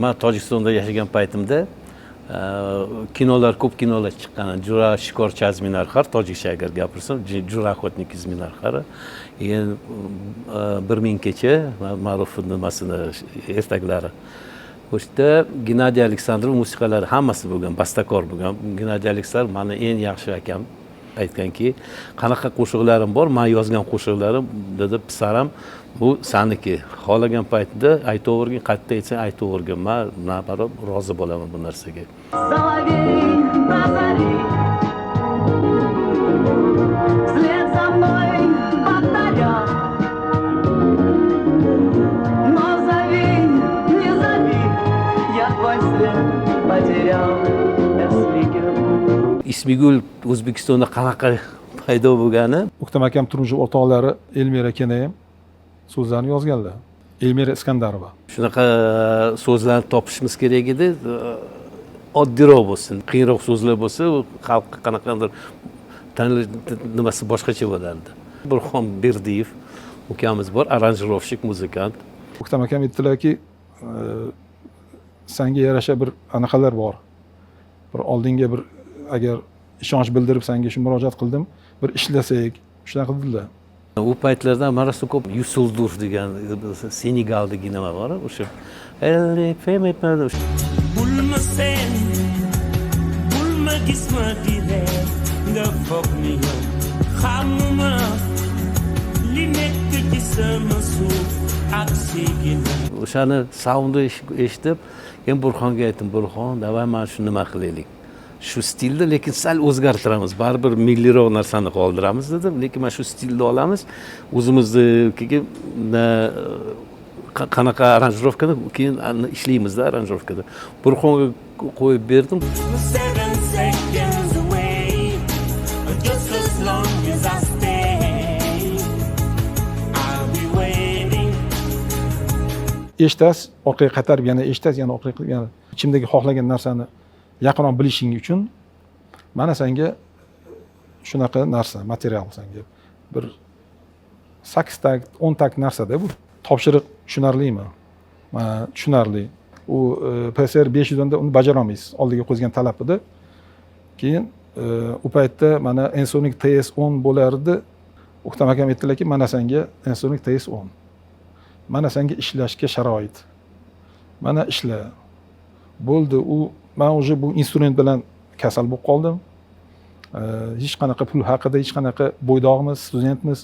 Man Tojikistonda yashagan paytimda kinolar, ko'p kinolar chiqqan. Jura Shikorchi az Minarxar, tojikcha agar gapirsam, Jura охотник из Minarxara. Keyin Bir ming kecha, ma'ruf nimasini ertaklari. O'shda Gennadiy Aleksandrov musiqalari hammasi bo'lgan, bastakor bo'lgan. Gennadiy Aleksandrov mani eng yaxshi akam, aytganki, qanaqa qo'shiqlarim bor, man yozgan qo'shiqlarim dedi, pisaram, bu saniki, xohlagan paytida aytavergin, qayerda aytsang aytavergin, man наоборот rozi bo'laman bu narsaga. Соловей на заре, вслед за мной повторял. Но зови, не зови, я твой след потерял, Эсмигюль. Ismigul O'zbekistonda qanaqa paydo bo'lgani? O'ktam akam turmush o'rtoqlari Elmira Kenayim so'zlarni yozganlar. Elmira Iskandarova. Shunaqa so'zlarni topishimiz kerak edi, oddiyroq bo'lsin, qiyinroq so'zlar bo'lsa, u xalqqa qanaqadir nimasi boshqacha bo'lardi. Burxon Berdiyev ukamiz bor, аранжировщик, muzikant. O'ktam akam aytdilarki, sanga yarasha bir anaqalar bor, bir oldinga bir agar ishonch bildirib sanga shu murojaat qildim, bir ishlasak, shunaqa dedilar. U paytlarda man rosa ko'p Yusu N'Dur degan Senegaldagi nima bor, o'sha Bul ma seen, bul ma gis, ma di ree, nga foog ni yow xamuma li nekk ci sama suuf ak si ginnaaw. O'shani soundni eshitib, keyin Burxonga aytdim: "Burxon, давай mana shu nima qilaylik, shu stilda, lekin sal o'zgartiramiz, baribir milliyroq narsani qoldiramiz", dedim, "lekin mana shu stilda olamiz o'zimizni, keyin qanaqa аранжировка da keyin ishlaymizda аранжировка da." Burxonga qo'yib berdim. 7 seconds away, just as long as I stay, I'll be waiting. Eshitasiz, orqaga qaytarib yana eshitasiz, yana orqaga qilib, yana ichimdagi xohlagan narsani yaqinroq bilishing uchun mana sanga shunaqa narsa, material, sanga bir 8 takt, 10 takt narsada bu. Topshiriq tushunarlimi? Mana, tushunarli. U PSR 510da uni bajarolmaysiz, oldiga qo'ygan talab edi. Keyin u paytda mana Ensoniq TS 10 bo'lardi. O'ktam akam aytdilarki, mana sanga Ensoniq TS 10, mana sanga ishlashga sharoit, mana ishla, bo'ldi. U man уже bu instrument bilan kasal bo'lib qoldim. Hech qanaqa pul haqida, hech qanaqa, bo'ydoqmiz, studentmiz,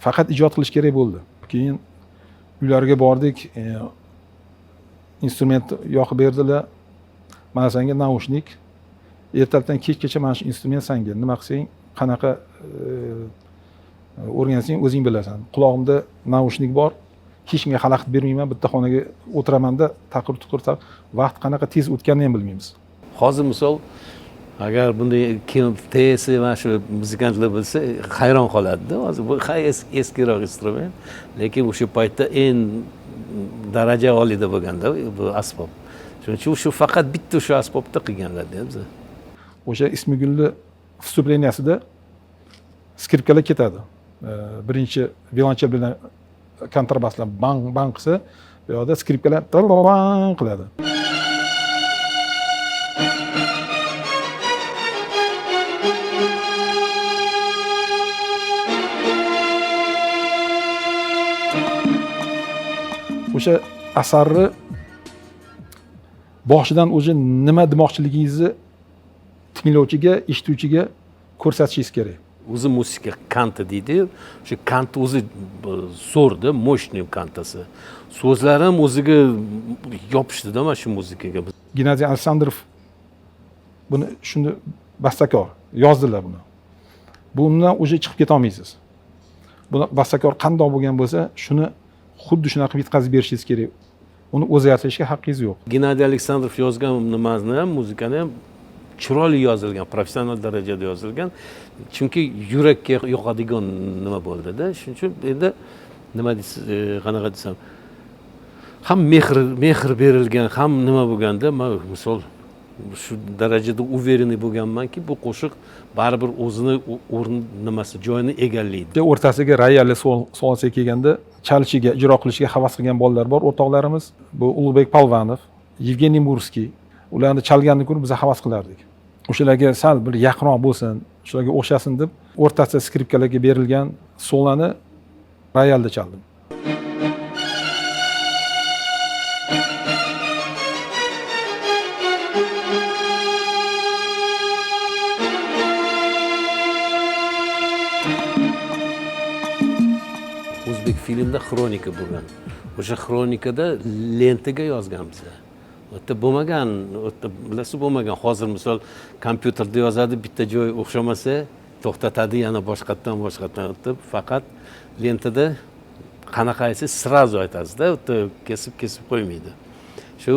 faqat ijod qilish kerak bo'ldi. Keyin uylarga bordik, instrument yoqib berdilar: "Mana sanga naushnik, ertalabdan kechgacha mana shu instrument sanga, nima qilsang, qanaqa o'rgansang, o'zing bilasan." Qulog'imda naushnik bor, hech kimga xalaqit bermayman, bitta xonaga o'tiramanda, taqir tuqir taq, vaqt qanaqa tez o'tganini ham bilmaymiz. Hozir misol agar bunday kim TS mana shu muzikantlar bilsa, hayron qoladida. Hozir bu hay eskiroq instrument, lekin o'sha paytda eng daraja oliyda bo'lganda bu asbob. Shuning uchun shu faqat bitta shu asbobda qilganlarda biza. O'sha Ismigulni вступления sida skripkalar ketadi. Birinchi violonchel bilan kontrabaslar bang bang qilsa, bu yoqda skripkalar bang qiladi. O'sha asarni boshidan o'zi nima demoqchiligingizni tinglovchiga, eshituvchiga ko'rsatishingiz kerak. O'zi musiqa kanta deydiyu, o'sha kanta o'zi zo'rda, мощный kantasi, so'zlari ham o'ziga yopishdida mana shu muzikaga. Gennadiy Aleksandrov buni shuni bastakor yozdilar buni. Bundan уже chiqib ketolmaysiz. Buni bastakor qandoq bo'lgan bo'lsa, shuni xuddi shunaqa qilib yetkazib berishingiz kerak. Uni o'zgartirishga haqqingiz yo'q. Gennadiy Aleksandrov yozgan nimani ham, muzikani ham chiroyli yozilgan, professional darajada yozilgan, chunki yurakka yoqadigan nima bo'ldida. Shuning uchun endi nima deysiz, qanaqa desam, ham mehr berilgan, ham nima bo'lganda, man misol shu darajada уверенный bo'lganmanki, bu qo'shiq baribir o'zini o'rni, nimasi, joyini egallaydi. O'rtasiga royalni solsa kelganda, chalishiga, ijro qilishga havas qilgan bolalar bor, o'rtoqlarimiz. Bu Ulug'bek Palvanov. Yevgeniy Murskiy, ularni chalganini ko'rib biz havas qilardik. O'shalarga sal bir yaqinroq bo'lsin, shularga o'xshasin deb o'rtacha skripkalarga berilgan solani royalda chaldim. O'zbek filmda xronika bo'lgan. O'sha xronikada lentaga yozganmiz. U yerda bo'lmagan, u yerda bilasiz bo'lmagan. Hozir misol kompyuterda yozadi, bitta joy o'xshamasa to'xtatadi, yana boshqatdan boshqatdan. U yerda faqat lentada qanaqa aytsangiz сразу aytasizda, u yerda kesib kesib qo'ymaydi. Shu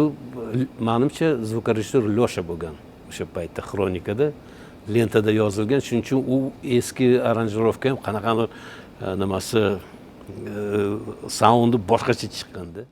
manimcha звукорежиссёр Lyosha bo'lgan o'sha paytda xronikada lentada yozilgan. Shuning uchun u eski aranjirovka ham qanaqadir nimasi, saundi boshqacha chiqqanda.